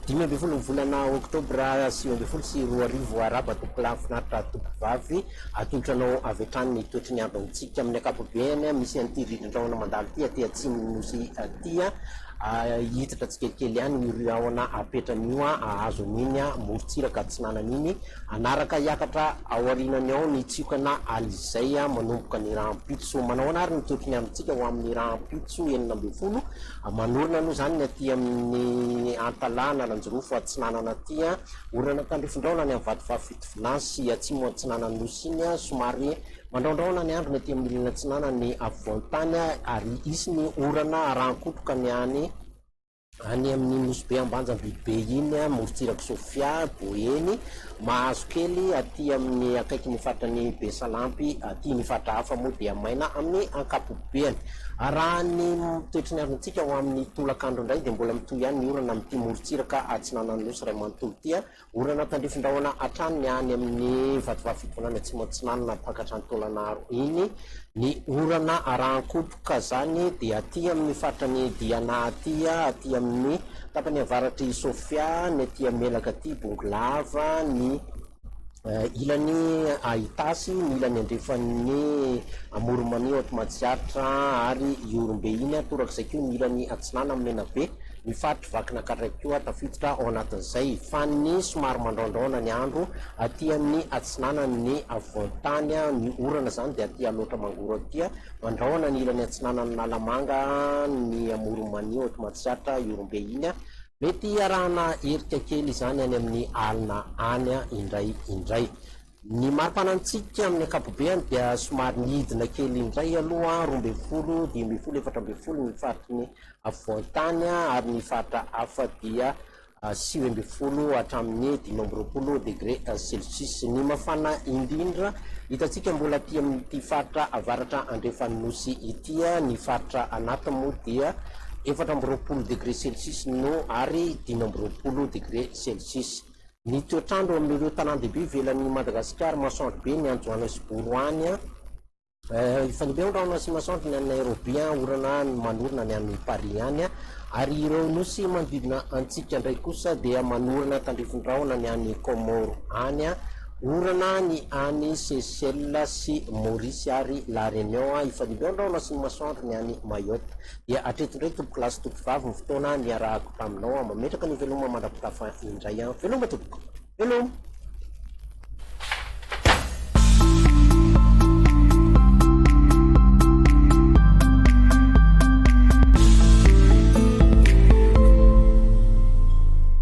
15 ny volana oktobra 2019. Arahaba tompokolahy finaritra tompokovavy, atolotra anao avy hatrany ny toetry ny andro amintsika. Amin'ny ankapobeny, misy an'ity rindrin-drahona mandalo ity aty atsimon'ny nosy aty, hiditra tsikelikely ihany io rahona apetrany io hahazo an'iny morontsiraka atsinanana iny, hanaraka hiakatra aorianany ao ny tsiokana alizay manomboka ny rahampitso. Manao ahoana ary ny toetry ny androntsika ho amin'ny rahampitso 16? Manorina aloha izany ny aty amin'ny Antalaha, Analanjirofo, Atsinanana aty. Orana tandrifin-drahona any amin'ny Vatovavy Fitovinany sy Atsimo Atsinanan'ny Nosy iny. Somary mandrahondrahona ny andro ny aty amin'ny ilany atsinanan'ny afovoan-tany ary hisy ny orana arahan-kotroka ny any any amin'ny Nosy Be Ambanja Ambilobe iny, morontsirak'i Sofia, Boeny. Mahazo kely aty amin'ny akaikin'ny faritra ny Besalampy aty. Ny faritra hafa moa dia maina amin'ny ankapobeny. Raha ny toetry ny androntsika ho amin'ny tolakandro indray dia mbola mitohy ihany ny orana amin'ity morontsiraka atsinanan'ny Nosy iray manontolo ity. Orana tandrifin-drahona hatrany ny any amin'ny Vatovavy Fitovinany Atsimo Atsinanana mpaka hatrany Taolagnaro iny. Ny orana arahan-kotroka izany dia aty amin'ny faritra ny Diana aty, aty amin'ny tapany avaratr'i Sofia, ny aty Melaka aty Bongolava, ny ilany Itasy, ny ilany andrefan'ny Amoron'i Mania ao Matsiatra ary Ihorombe iny, torak'izay koa ny ilany atsinanan'i Menabe, ny faritr'i Vakinankaratra koa tafiditra ao anatin'izay, fa ny somary mandraondraona ny andro aty amin'ny atsinanan'ny afovoan-tany, ny orana izany dia aty Alaotra Mangoro aty, mandrahona ny ilany atsinanan'Analamanga, ny Amoron'i Mania ao Matsiatra, Ihorombe iny. Mety hiarahana herika kely izany any amin'ny alina any indray indray. Ny mari-panantsika amin'ny ankapobeany dia somary nidina kely indray aloha, 12, 15, 14 ny faritry ny afovoan-tany ary ny faritra hafa dia 19 hatramin'ny 25 degre celsius. Ny mafana indrindra hitantsika mbola aty amin'ity faritra avaratra andrefan'ny Nosy ity, ny faritra anatiny moa dia 24 degre celsius no ary 25 degre celsius. Ny toetr'andro amin'ireo tanàn-dehibe ivelan'i Madagasikara, masoandro be ny any Johannesburg any. Hifandimby ao ny rahona sy masoandro ny any Nairobi, orana manorina ny any Paris any, ary ireo nosy manodidina antsika indray kosa dia manorina tandrifin-drahona ny any Comores any, orana ny any Seychelles sy Maurice ary La Réunion, hifandimby ao ny rahona sy ny masoandro ny any Mayotte. Dia hatreto indray tompokolahy sy tompovavy ny fotoana niarahako taminao, mametraka ny veloma mandra-pitafa indray an! Veloma tompoko! Veloma!